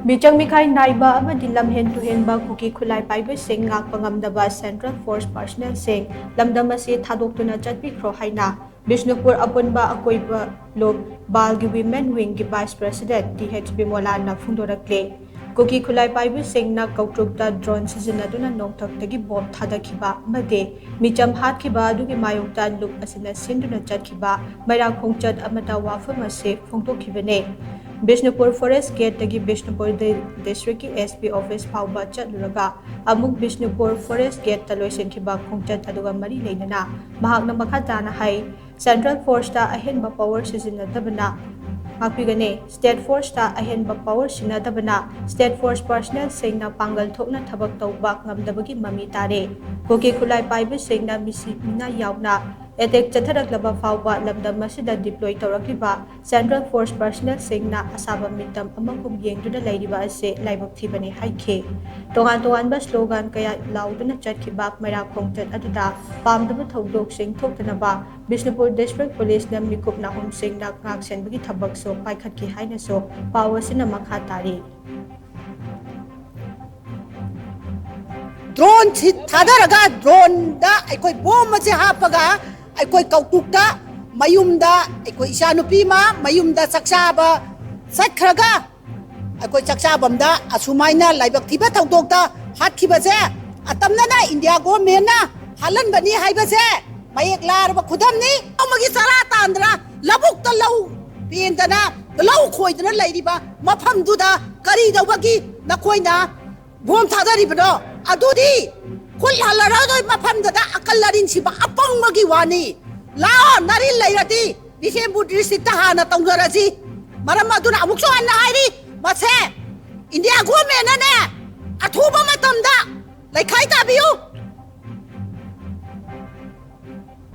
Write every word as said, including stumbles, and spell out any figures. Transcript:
ꯃꯤꯆꯪ ꯃꯤꯈꯥꯏ ꯅꯥꯏꯕ ꯑꯃꯗꯤ ꯂꯝꯍꯦꯟ ꯇꯨꯍꯦꯟꯕ ꯀꯨꯀꯤ ꯈꯨꯠꯂꯥꯏ ꯄꯥꯏꯕꯁꯤꯡ ꯉꯥꯛꯄ ꯉꯝꯗꯕ Central Force personnelꯁꯤꯡ ꯂꯝꯗꯝ ꯑꯁꯤ ꯊꯥꯗꯣꯛꯇꯨꯅ ꯆꯠꯄꯤꯈ꯭ꯔꯣ ꯍꯥꯏꯅ ꯕꯤꯁꯅꯨꯄꯨꯔ ꯑꯄꯨꯟꯕ ꯑꯀꯣꯏꯕ ꯂꯣꯛ ꯕꯥꯜꯒꯤ Women Wingꯒꯤ Vice President ꯇꯤ ꯑꯩꯆ ꯕꯤꯃꯣꯂꯥꯅ ꯐꯣꯡꯗꯣꯔꯛꯂꯦ꯫ ꯀꯨꯀꯤ ꯈꯨꯠꯂꯥꯏ ꯄꯥꯏꯕꯁꯤꯡꯅ ꯀꯧꯇ꯭ꯔꯨꯛꯇ drone ꯁꯤꯖꯤꯟꯅꯗꯨꯅ ꯅꯣꯡꯊꯛꯇꯒꯤ bomb ꯊꯥꯗꯈꯤꯕ ꯑꯃꯗꯤ ꯃꯤꯆꯝ ꯍꯥꯠꯈꯤꯕ ꯑꯗꯨꯒꯤ ꯃꯥꯌꯣꯛꯇ ꯂꯨꯞ ꯑꯁꯤꯅ ꯁꯤꯟꯗꯨꯅ ꯆꯠꯈꯤꯕ ꯃꯩꯔꯥ ꯈꯣꯡꯆꯠ ꯑꯃꯗ ꯋꯥꯐꯝ ꯑꯁꯤ ꯐꯣꯡꯗꯣꯛꯈꯤꯕꯅꯤ꯫ ꯕꯤꯁꯅꯨꯄꯨꯔ Forest Gateꯇꯒꯤ ꯕꯤꯁꯅꯨꯄꯨꯔ ꯗꯤ-, districtꯀꯤ S P office ꯐꯥꯎꯕ ꯆꯠꯂꯨꯔꯒ ꯑꯃꯨꯛ ꯕꯤꯁꯅꯨꯄꯨꯔ Forest Gateꯇ ꯂꯣꯏꯁꯤꯟꯈꯤꯕ ꯈꯣꯡꯆꯠ ꯑꯗꯨꯒ ꯃꯔꯤ ꯂꯩꯅꯅ ꯃꯍꯥꯛꯅ ꯃꯈꯥ ꯇꯥꯅ ꯍꯥꯏ, Central Forceꯇ ꯑꯍꯦꯟꯕ power ꯁꯤꯖꯤꯟꯅꯗꯕꯅ ꯉꯥꯛꯄꯤꯒꯅꯤ꯫ State Forceꯇ ꯑꯍꯦꯟꯕ power ꯁꯤꯖꯤꯟꯅꯗꯕꯅ State Force personnelꯁꯤꯡꯅ ꯄꯥꯡꯒꯜ ꯊꯣꯛꯅ ꯊꯕꯛ ꯇꯧꯕ ꯉꯝꯗꯕꯒꯤ ꯃꯃꯤ ꯇꯥꯔꯦ꯫ ꯀꯨꯀꯤ ꯈꯨꯠꯂꯥꯏ ꯄꯥꯏꯕꯁꯤꯡꯅ ꯃꯤꯁꯤ ꯃꯤꯅꯥ ꯌꯥꯎꯅ attack ꯆꯠꯊꯔꯛꯂꯕ ꯐꯥꯎꯕ ꯂꯝꯗꯝ ꯑꯁꯤꯗ deploy ꯇꯧꯔꯛꯂꯤꯕ Central Force personnelꯁꯤꯡꯅ ꯑꯁꯥꯕ ꯃꯤꯇꯝ ꯑꯃꯒꯨꯝ ꯌꯦꯡꯗꯨꯅ ꯂꯩꯔꯤꯕ ꯑꯁꯤ ꯂꯥꯏꯕꯛ ꯊꯤꯕꯅꯤ ꯍꯥꯏꯈꯤ꯫ ꯇꯣꯉꯥꯟ ꯇꯣꯉꯥꯟꯕ slogan ꯀꯌꯥ ꯂꯥꯎꯗꯨꯅ ꯆꯠꯈꯤꯕ ꯃꯩꯔꯥ ꯈꯣꯡꯆꯠ ꯑꯗꯨꯗ ꯄꯥꯝꯗꯕ ꯊꯧꯗꯣꯛꯁꯤꯡ ꯊꯣꯛꯇꯅꯕ ꯕꯤꯁꯅꯨꯄꯨꯔ District Policeꯅ ꯃꯤꯀꯨꯞ ꯅꯥꯍꯨꯝꯁꯤꯡꯅ ꯉꯥꯛꯁꯦꯟꯕꯒꯤ ꯊꯕꯛꯁꯨ ꯄꯥꯏꯈꯠꯈꯤ ꯍꯥꯏꯅꯁꯨ ꯄꯥꯎ ꯑꯁꯤꯅ ꯃꯈꯥ ꯇꯥꯔꯤ꯫ Drone ꯁꯤ ꯊꯥꯗꯔꯒ droneꯗ ꯑꯩꯈꯣꯏ bomb ꯑꯁꯦ ꯍꯥꯞꯄꯒ ꯑꯩꯈꯣꯏ ꯀꯧꯇꯨꯛꯇ ꯃꯌꯨꯝꯗ ꯑꯩꯈꯣꯏ ꯏꯆꯥꯅꯨꯄꯤ ꯑꯃ ꯃꯌꯨꯝꯗ ꯆꯥꯛꯆꯥꯕ ꯆꯠꯈ꯭ꯔꯒ ꯑꯩꯈꯣꯏ ꯆꯥꯛꯆꯥꯐꯝꯗ ꯑꯁꯨꯃꯥꯏꯅ ꯂꯥꯏꯕꯛ ꯊꯤꯕ ꯊꯧꯗꯣꯛꯇ ꯍꯥꯠꯈꯤꯕꯁꯦ ꯑꯇꯝꯅꯅ India governmentꯅ ꯍꯥꯠꯍꯟꯕꯅꯤ ꯍꯥꯏꯕꯁꯦ ꯃꯌꯦꯛ ꯂꯥꯔꯕ ꯈꯨꯗꯝꯅꯤ꯫ ꯅꯣꯡꯃꯒꯤ ꯆꯔꯥ ꯇꯥꯟꯗꯅ ꯂꯧꯕꯨꯛꯇ ꯂꯧ ꯄꯦꯡꯗꯅ ꯂꯧ ꯈꯣꯏꯗꯅ ꯂꯩꯔꯤꯕ ꯃꯐꯝꯗꯨꯗ ꯀꯔꯤꯗꯧꯕꯒꯤ ꯅꯈꯣꯏꯅ bomb ꯊꯥꯗꯔꯤꯕꯅꯣ? ꯑꯗꯨꯗꯤ ꯈꯨꯠ ꯍꯜꯂꯔꯣꯏꯗꯣꯏ ꯃꯐꯝꯗꯨꯗ ꯑꯀꯜ ꯑꯔꯤꯡ ꯁꯤꯕ ꯑꯄꯪꯕꯒꯤ ꯋꯥꯅꯤ꯫ ꯂꯥꯛꯑꯣ, ꯅꯔꯤꯜ ꯂꯩꯔꯗꯤ ꯕꯤꯁꯦꯝꯄꯨꯔ districtꯇ ꯍꯥꯟꯅ ꯇꯧꯅꯔꯁꯤ꯫ ꯃꯔꯝ ꯑꯗꯨꯅ ꯑꯃꯨꯛꯁꯨ ꯍꯟꯅ ꯍꯥꯏꯔꯤ, ꯃꯁꯦ India governmentꯅꯅꯦ ꯑꯊꯨꯕ ꯃꯇꯝꯗ ꯂꯩꯈꯥꯏ ꯇꯥꯕꯤꯌꯨ꯫